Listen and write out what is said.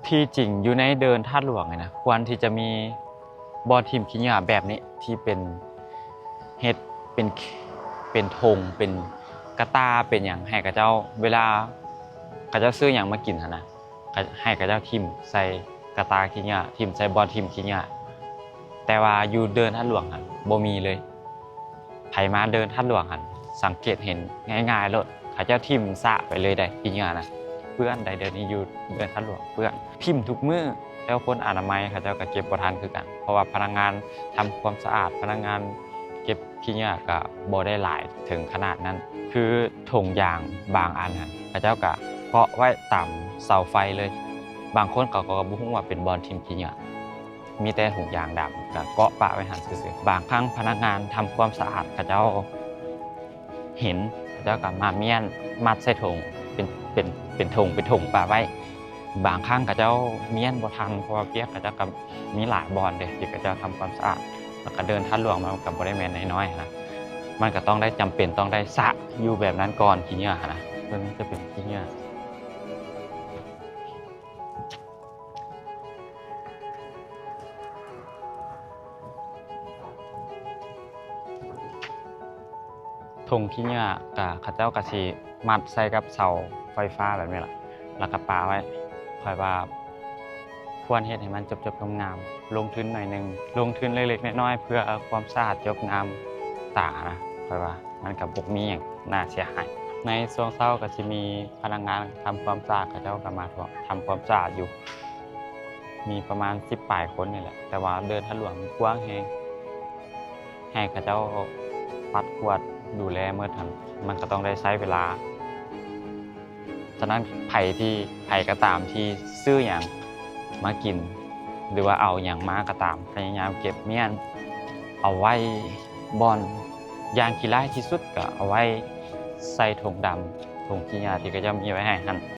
ທີ່ຈິງຢູ່ໃນເດີ່ນທາດຫຼວງນີ້ນະ ຄວນທີ່ຈະມີບ່ອນຖິ້ມຂີ້ເຫຍື້ອແບບນີ້ ທີ່ເປັນ ເຮັດເປັນ ເປັນຖົງ ເປັນກະຕ່າ ເປັນຫຍັງ ໃຫ້ເຂົາເຈົ້າ ເວລາເຂົາເຈົ້າຊື້ຫຍັງມາກິນຫັ້ນນະ ໃຫ້ເຂົາເຈົ້າຖິ້ມໃສ່ກະຕ່າຂີ້ເຫຍື້ອ ຖິ້ມໃສ່ບ່ອນຖິ້ມຂີ້ເຫຍື້ອ. ແຕ່ວ່າຢູ່ເດີ່ນທາດຫຼວງຫັ້ນບໍ່ມີເລີຍ. ໃຜມາເດີ່ນທາດຫຼວງຫັ້ນ ສັງເກດເຫັນງ່າຍໆໂລດ ເຂົາເຈົ້າຖິ້ມສະໄປເລີຍໃດ໋ ຂີ້ເຫຍື້ອນະ ເປື້ອນໃດ໋. ດຽວນີ້ຢູ່ເດີ່ນທາດຫຼວງເປື້ອນ ຖິ້ມທຸກມື້ ແລ້ວຄົນອະນາໄມເຂົາເຈົ້າກໍເກັບບໍ່ທັນຄືກັນ ເພາະວ່າພະນັກງານທຳຄວາມສະອາດ ພະນັກງານເກັບຂີ້ເຫຍື້ອກໍບໍ່ໄດ້ຫຼາຍເຖິງຂະໜາດນັ້ນ. ຄືຖົງຢາງບາງອັນຫັ້ນ ເຂົາເຈົ້າກໍເກາະໄວ້ຕາມເສົາໄຟເລີຍ ບາງຄົນເຂົາກໍບໍ່ຮູ້ວ່າເປັນບ່ອນຖິ້ມຂີ້ເຫຍື້ອ. ມີແຕ່ຖົງຢາງດຳ ກະເກາະປະໄວ້ຫັ້ນຊື່ໆ. ບາງຄັ້ງພະນັກງານທຳຄວາມສະອາດເຂົາເຈົ້າເຫັນ ເຂົາເຈົ້າກະມາມ້ຽນມັດໃສ່ຖົງ ເປັນ ເປັນ ເປັນຖົງ ເປັນຖົງປະໄວ້. ບາງຄັ້ງເຂົາເຈົ້າມ້ຽນບໍ່ທັນ ເພາະວ່າວຽກເຂົາເຈົ້າກະມີຫຼາຍບ່ອນເດ້ ທີ່ເຂົາເຈົ້າທຳຄວາມສະອາດ. ແລ້ວກະເດີ່ນທາດຫຼວງມັນກະບໍ່ໄດ້ແມ່ນນ້ອຍໆນະ ມັນກະຕ້ອງໄດ້ ຈຳເປັນຕ້ອງໄດ້ສະຢູ່ແບບນັ້ນກ່ອນ ຂີ້ເຫຍື້ອຫັ້ນນະ. ໂຕນີ້ຈະເປັນຂີ້ເຫຍື້ອ. ຖົງຂີ້ເຫຍື້ອກະ ເຂົາເຈົ້າກະຊິມັດໃສ່ກັບເສົາໄຟຟ້າແບບນີ້ລະ ແລ້ວກະປະໄວ້. ຂ້ອຍວ່າຄວນເຮັດໃຫ້ມັນຈົບໆງາມໆ ລົງທຶນໜ້ອຍໜຶ່ງ ລົງທຶນເລັກໆນ້ອຍໆ ເພື່ອຄວາມສະອາດຈົບງາມຕານະ. ຂ້ອຍວ່າມັນກະບໍ່ມີຫຍັງໜ້າເສຍຫາຍ. ໃນຊ່ວງເຊົ້າກະຊິມີພະນັກງານທຳຄວາມສະອາດ ເຂົາເຈົ້າກະມາທຳຄວາມສະອາດຢູ່ ມີປະມານສິບປາຍຄົນນີ້ແຫຼະ ແຕ່ວ່າເດີ່ນທາດຫຼວງມັນກວ້າງແຮງ ໃຫ້ເຂົາເຈົ້າປັດກວາດດູແລໝົດຫັ້ນ ມັນກະຕ້ອງໄດ້ໃຊ້ເວລາ. ສະນັ້ນໃຜທີ່ ໃຜກໍຕາມທີ່ຊື້ຫຍັງມາກິນ ຫຼືວ່າເອົາຫຍັງມາກໍຕາມ ພະຍາຍາມເກັບມ້ຽນເອົາໄວ້ບ່ອນ ຢ່າງຂີ້ຮ້າຍທີ່ສຸດກໍເອົາໄວ້ໃສ່ຖົງດຳ ຖົງຂີ້ເຫຍື້ອທີ່ເຂົາເຈົ້າມີໄວ້ໃຫ້ຫັ້ນ.